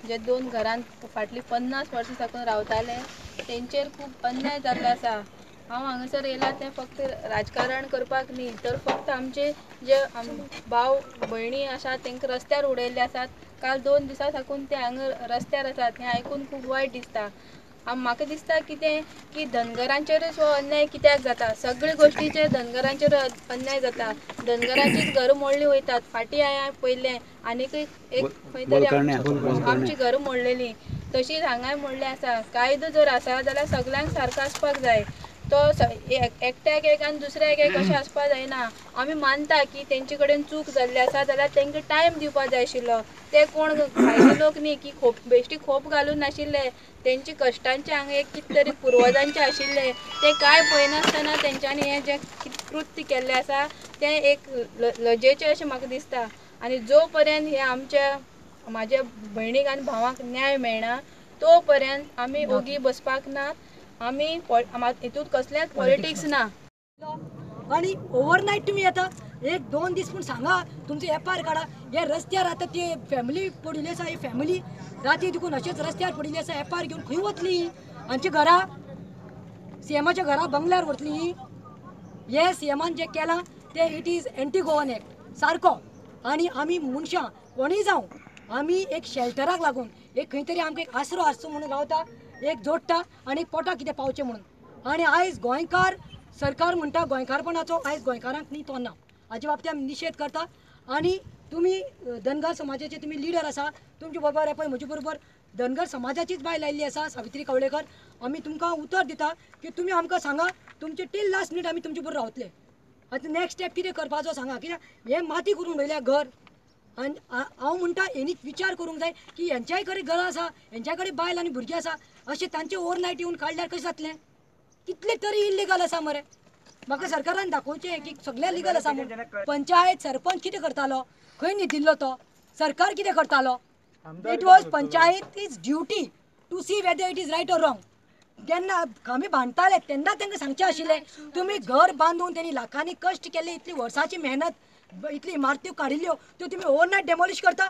जे दोन घरांत फाटलीं 50 वर्सां साकून रावताले तेंचेर खूब अन्याय जाल्लो आसा. हांव हांगासर येयलां तें फक्त राजकारण करपाक न्ही, तर फक्त आमचे जे भाव भयणी आसात तांकां रस्त्यार उडयल्ले आसात. काल 2 दिसां साकून ते हांगा रस्त्यार आसात हें आयकून खूब वायट दिसता. म्हाका दिसता कितें की धनगरांचेरूच हो अन्याय कित्याक जाता, सगळे गोश्टीचेर धनगरांचेर अन्याय जाता. धनगरांचीच घरां मोडली वयतात. फाटीं हांवें पळयलें आनीकय एक खंय तरी आमची घरां मोडलेली, तशीच हांगाय मोडली आसा. कायदो जर आसा जाल्यार सगल्यांक सारको आसपाक जाय. तो एकट्याक एक आनी दुसऱ्याक एक अशें आसपाक जायना. आमी मानता की तेंचे कडेन चूक जाल्ली आसा जाल्यार तांकां टायम दिवपाक जाय आशिल्लो. ते कोण भायले लोक न्ही की खोप बेश्टी खोप घालून नाशिल्ले, तेंचे कश्टांचे हांगा एक कितें तरी पुर्वजांचे आशिल्ले. ते कांय पळयनासतना तेंच्यांनी हें जें कृत्य केल्लें आसा तें एक लजेचें अशें म्हाका दिसता. आनी जो पर्यंत हे आमच्या म्हाज्या भयणीक आनी भावांक न्याय मेळना तो पर्यंत आमी ओगी बसपाक नात. आमी हितूंत कसलेंच पॉलिटिक्स ना. आनी ओवरनायट तुमी येता, 1-2 दीस पूण सांगा तुमचे एफआर काडा. हे रस्त्यार आतां ती फॅमिली पडिल्ली आसा, ही फॅमिली राती देखून अशेंच रस्त्यार पडिल्ली आसा. एफआर घेवन खंय वतली? आमच्या घरा, सीएमाच्या घरा बंगल्यार वतली? हे सीएमान जें केलां तें it is anti Goan act सारको. आनी आमी मनशां कोणूय जावं, आमी एक शेल्टराक लागून एक खंय तरी आमकां एक आसरो आसचो म्हणून रावता, एक जोडटा आनी एक पोटाक कितें पावचें म्हणून. आनी आयज गोंयकार सरकार म्हणटा गोंयकारपणाचो, आयज गोंयकारांक न्ही तो ना, हाजे बाबतींत आमी निशेध करता. आनी तुमी धनगर समाजाचे तुमी लिडर आसा, तुमचे बरोबर पळय म्हजे बरोबर धनगर समाजाचीच बायल आयिल्ली आसा, सावित्री कवळेकर. आमी तुमकां उतर दिता की तुमी आमकां सांगा, तुमचे टील लास्ट मिनीट आमी तुमचे बरोबर रावतले. आतां नेक्स्ट स्टेप कितें करपाचो सांगा, कित्याक हें माती करून उडयल्या घर. आनी हांव म्हणटा हेणी विचार करूंक जाय की हेंच्याय कडेन घरां आसा, हेंच्या कडेन बायल आनी भुरगीं आसा, अशें तांचे ओवरनायट येवन काडल्यार कशें जातलें? कितले तरी इल्लीगल आसा मरे. म्हाका सरकारान दाखोवचें की सगळें लिगल आसा म्हणून. पंचायत सरपंच कितें करतालो, खंय न्हिदिल्लो तो? सरकार कितें करतालो? It was panchayat is duty to see whether it is right or wrong. जेन्ना आमी बांदताले तेन्ना तांकां सांगचें आशिल्लें तुमी घर बांदून तेणी लाखांनी कश्ट केल्ले, इतली वर्साची मेहनत, इतली इमारत्यो काडिल्ल्यो त्यो तुमी ओवरनायट डेमोलिश करता.